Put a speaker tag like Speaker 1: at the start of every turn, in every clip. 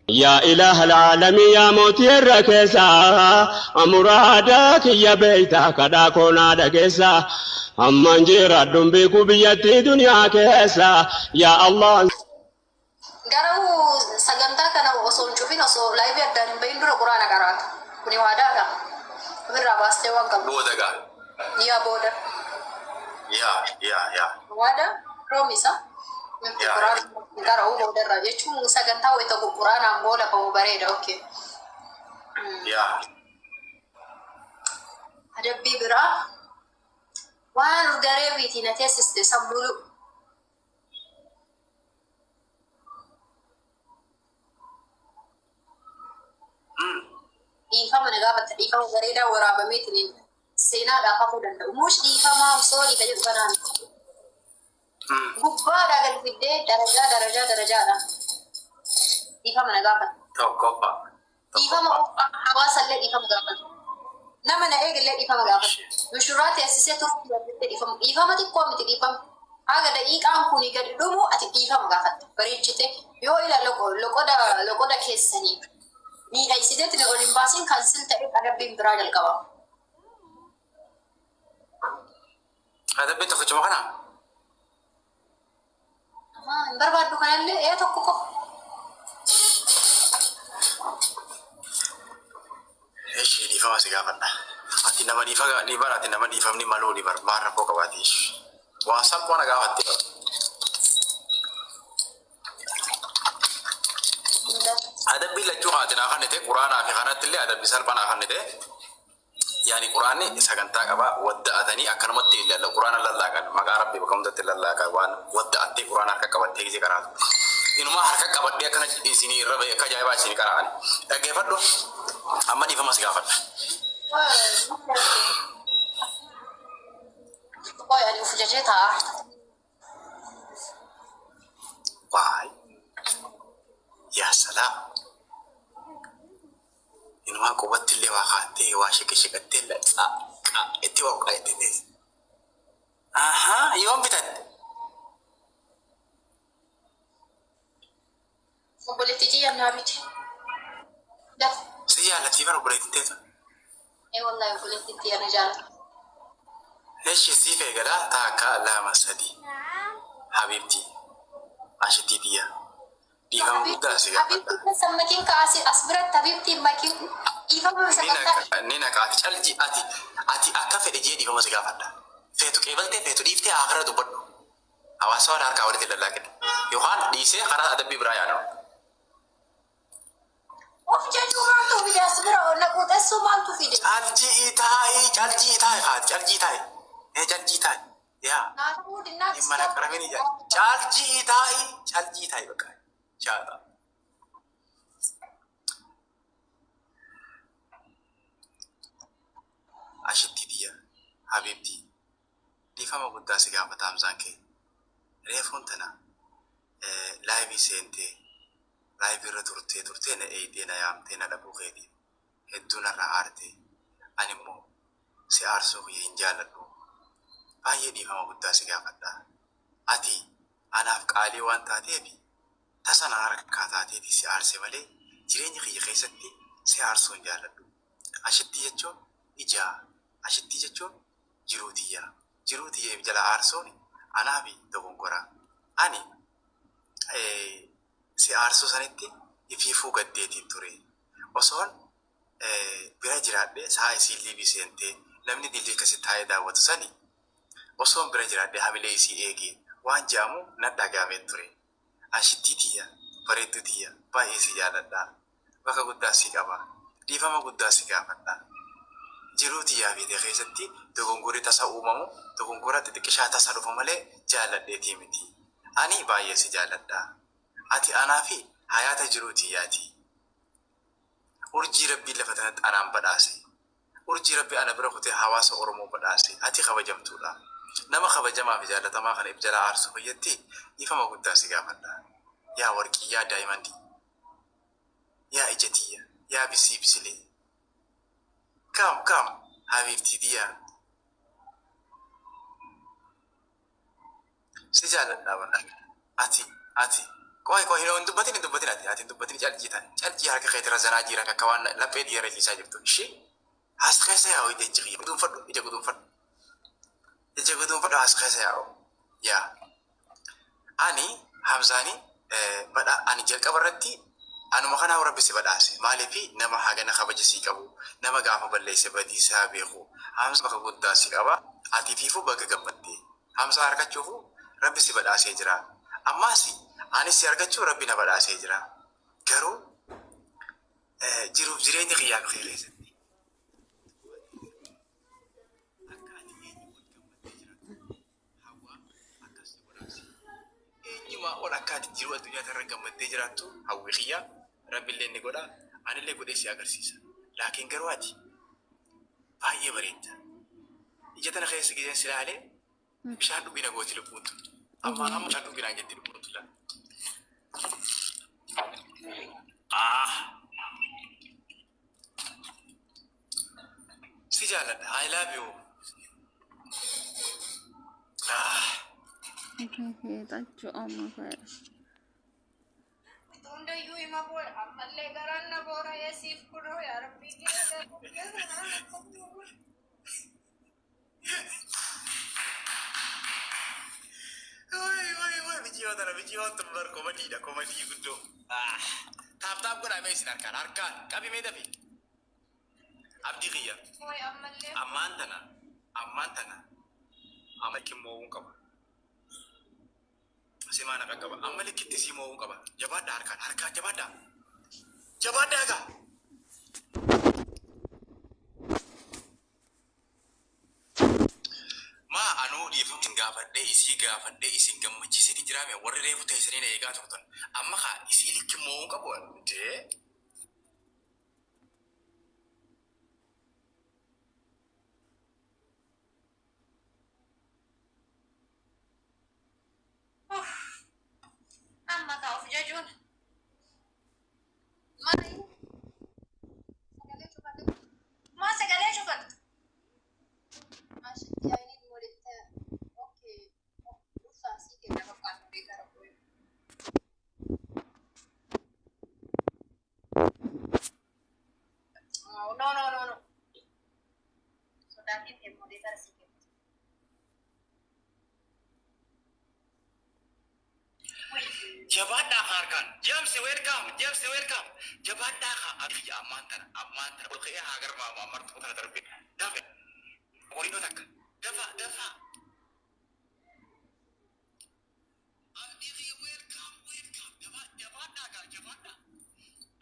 Speaker 1: Yaa ilaaha alaalamii yaa mootii irra keessa muraada kiyya beeyta kadhaa koo naa dhageessa amman jiraadhun beeku biyyattii duniyaa keessa yaa Allah.
Speaker 2: Garuu sagantaa kana osoo hin cufin osoo live addaan hin bahin dura quraana qaraata. Kuni waadaadha. Ofirraa baastee waan qabdu.
Speaker 3: Booda gaa.
Speaker 2: Yaa booda.
Speaker 3: Yaa yaa yaa.
Speaker 2: Waada promise. Nuti
Speaker 3: Yaa.
Speaker 2: quraana hin qara'u boodarra jechuun sagantaa wayita quraanaan goola bahu bareeda. Okay.
Speaker 3: Yaa.
Speaker 2: Adabbii biraa waan garee biitii na teessiste sammuu Dhiifama na gaafatta dhiifama bareedaa waraabameetiin seenaadhaaf hafuu danda'u. Muush dhiifamaa soorii ka jedhu kanaan gubbaadhaa gad fiddee darajaa darajaa darajaadha. Dhiifama na gaafatta.
Speaker 3: Tokkoffaa.
Speaker 2: Dhiifama hawaasa illee dhiifama gaafata. Nama na eegallee dhiifama gaafata. Mishuraa teessisee turuu yaaddettee dhiifama. Dhiifama xiqqoo miti dhiifama. Haga daqiiqaan kuni gadi dhumu ati dhiifama gaafatta. Bareechite yoo ila loqoda loqoda keessanii miidhagsiteetti ol hin baasin kan sil ta'e adabbiin biraa jalqaba.
Speaker 3: Adabbiin tokkichuma kanaa?
Speaker 2: Ahaa, hin barbaaddu kanallee ee tokko qofa.
Speaker 3: Eshi dhiifama si gaafadha. Ati nama dhiifa dhiifara ati nama dhiifamni maluu ni bar maal rakkoo qabaati. Waan salphaa na gaafatte. Adabbii lachuu haati naa kennite quraanaa fi kanatti illee adabbii salphaa naa kennite. Yaani quraanni sagantaa qaba wadda'atanii akkanumatti quraana lallaaqan maqaa rabbii bakka hundatti lallaaqan waan wadda'attee quraana harka qabattee gisee qaraatu. Inumaa harka qabadhee akkana isinii irra ba'e akka ajaa'ibaa isinii qara'an. Dhaggeeffadhu amma dhiifama si gaafadha.
Speaker 2: Qoy ani uf jajee taa'a.
Speaker 3: Waay yaa salaam. Inumaa qubatti illee waa kaattee waa shiqi shiqattee qa qa itti waa qa itti teesse. Ahaa yoom bitatte?
Speaker 2: Obboleettii tiyya naa biti. Dafa.
Speaker 3: Si jaallatii bara obboleettiin teetu.
Speaker 2: Ee wallahi obboleettiin tiyya na jaalata.
Speaker 3: Eshi siif eegala takka lama sadi. Habibti ashitii tiyya. Dhiifama guddaa si gaafadha.
Speaker 2: Habibtii keessa makiin kaasi as biratti habibtiin makiin dhiifama
Speaker 3: Ni
Speaker 2: sagantaa.
Speaker 3: naqa ni naqa ati calji ati ati akka fedhe jee dhiifama si gaafadha. Feetu qeebaltee feetu dhiiftee aakhira dubbadhu. Hawaasa waan harkaa walitti lallaaqin. Yookaan dhiisee karaa adabbii biraa yaadama.
Speaker 2: Of jajuu maaltu fide as bira na quuxessuu maaltu fide?
Speaker 3: Caljii taa'ii caljii taa'i haati caljii taa'i. Ee caljii taa'i. Yaa.
Speaker 2: Naa ta'uu dinnaa
Speaker 3: Dhimma na qaramini jaa. Caljii taa'i caljii taa'i bakka. Jaata. Ashittii tiyya habiibtii dhiifama guddaa si gaafata Hamzaan kee. Reefuun tana live seentee live irra turtee turtee na eeydee na yaamtee na dhabuu keetiif hedduu narraa aarte. Ani immoo si aarsuu kiyya hin jaaladhu. Baay'ee dhiifama guddaa si gaafadha. Ati anaaf qaalii waan taateef tasa na harkaa taateeti si aarse malee jireenya kiyya keessatti si aarsuu hin jaaladhu. Ashittii jechuun ija. Ashittii jechuun jiruu tiyya. Jiruu tiyya if jalaa aarsuun anaafi dogongora. Ani si aarsuu sanitti ifiifuu gaddeetiin ture. Osoon bira jiraadhee sa'a isiin liivii seentee namni dilli akkasi taa'ee daawwatu sani osoon bira jiraadhee hamilee isii eegee waan je'amu na dhaga'amee ture. Ashittii tiyya bareedduu tiyya baay'ee si jaaladha. Bakka guddaa si qaba. Dhiifama guddaa si gaafadha. Jiruu tiyyaa fi tee keessatti dogongorri tasa uumamu dogongora xixiqqishaa tasa dhufu malee jaalladheetii miti. Ani baay'ee si jaaladha. Ati anaafi hayaata jiruu tiyyaati. Urjii Rabbiin lafa tanatti anaan badhaase. Urjii Rabbi ana bira kutee hawaasa Oromoo badhaase. Ati kabajamtuudha. Nama kabajamaa fi jaallatamaa kana if jalaa aarsuu kiyyatti dhiifama guddaa si gaafadha. Yaa warqii, yaa daayimandii, yaa ija tiyya, yaa bisii bisilee. Come, come, habiibtii tiyya. Si jaaladha bar. Ati, ati Qoy qoy hin dubbatin hin dubbatin ati ati hin dubbatin calqii tan calqii harka keetirra zanaa jira akka waan laphee dhiira ciisaa jirtu. Ishee as keessa yaa'u ija kiyya guduunfadhu ija guduunfadhu. Ija guduunfadhu as keessa yaa'u. Yaa. Ani Hamzaani badha ani jalqaba irratti anuma kanaa rabbi si badhaase maaliifi nama hagana kabaja sii qabu nama gaafa balleesse badiisaa beeku Hamza bakka guddaa si qaba ati fiifuu bakka gammadde Hamza argachuufu rabbi si badhaasee jira ammaas anis si argachuu rabbi na badhaasee jira garuu jiruuf jireenya kiyyaa fi kee keessatti akka ati eenyu ol gammaddee jiraattu hawwaa akkas si godhaasi. Eenyumaa ol akka ati jiru addunyaa irra gammaddee jiraattu hawwi kiyya rabbillee ni godha anillee godhee si agarsiisa. Laakiin garuu ati baay'ee bareedda. Ija tana keessa giseen si ilaalee bishaan dhugina gooti lubbuuntu. Amma amma bishaan dhuginaan jetti lubbuuntu la. Ah! Si jaalladha. I love you. Ah!
Speaker 4: Heexachuu amma fayyada.
Speaker 2: Hundayyuu hima booda ammallee garaan na boora'ee siif kunoo yaa rabbii kee.
Speaker 3: Wai wai wai bichiyoo tana bichiyoon tun bar komadiidha komadii guddoo. Ah! Tap tap godhaa mee isin harkaan harkaan qabi mee dafi. Abdii kiyya.
Speaker 2: Ooy ammallee.
Speaker 3: Ammaan tana ammaan tana amma likki mo'uun qaba. Simaa na qaqqaba. Amma likkitti sii mo'uun qaba. Jabaadhaa harkaan harkaan jabaadhaa. Jabaadhaa gaa. Maa anuu dhiifama isin gaafadhee isii gaafadhee isin gammachiiseeti jiraame warri reefu teessanii na eegaa turtan. Amma kaa isii likki mo'uun qabu jee.
Speaker 2: Amma kaa of jajuun. Maali? Sagalee cufate. Maa sagalee cufatte? Ashitti yaa'iniin walitti. Okay. Dursaa sii kenna bakka beekara bu'e. No, no, no, no. Sodaatiin deemuu gara sii kenna.
Speaker 3: Jabaadhaa harkaan. Jaamsi welcome. Jaamsi welcome. Jabaadhaa haa abiyya ammaan tana ammaan tana ol ka'ee haa garmaamu ammartuu tana darbe. Dafe. Qoriinoo takka. Dafa dafa. Abdii kiyya welcome welcome. Jabaadhaa gaa jabaadhaa.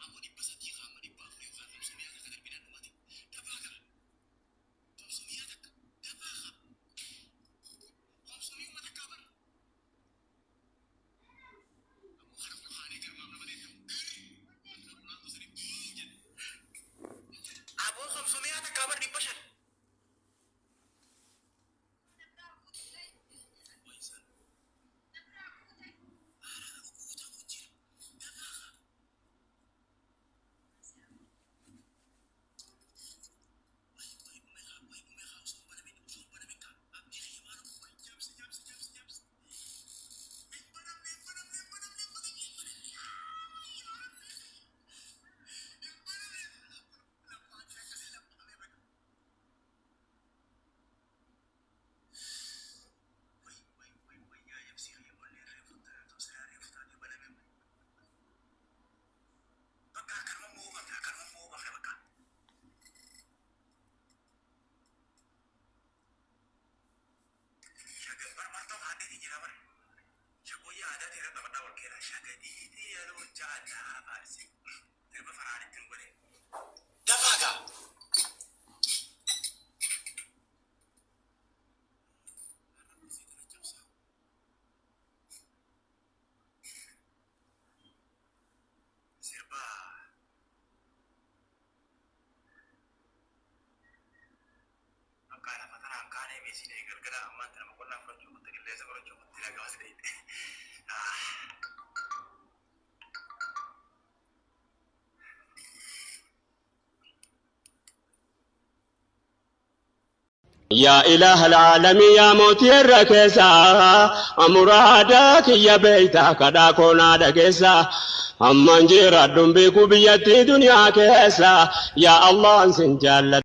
Speaker 3: Ammoo 300 haa amma 400 yookaan 500 takka darbinaan dhumate. Dafaa gaa. 500 takka. Dafaa haa. 500 takka bara. Ammoo kana ol kaanee garmaamna malee ta'u. Ronaldo sanii jedhe. Aboo 500 takka bara 500. Dafaagaa. Sirba akka lafa tanaan kaanee meeshinee galgala ammaan tana boqonnaa fudhachuu kutte qilleensa fudhachuu kutte nagaa si dheeyte.
Speaker 1: Yaa ilaaha alaalamii yaa mootii irra keessaa muraada kiyya beeytaa kadhaa koonaa dhageessaa amman jiraadhuun beeku biyyattii duniyaa keessa yaa Allahan sin jaalladha.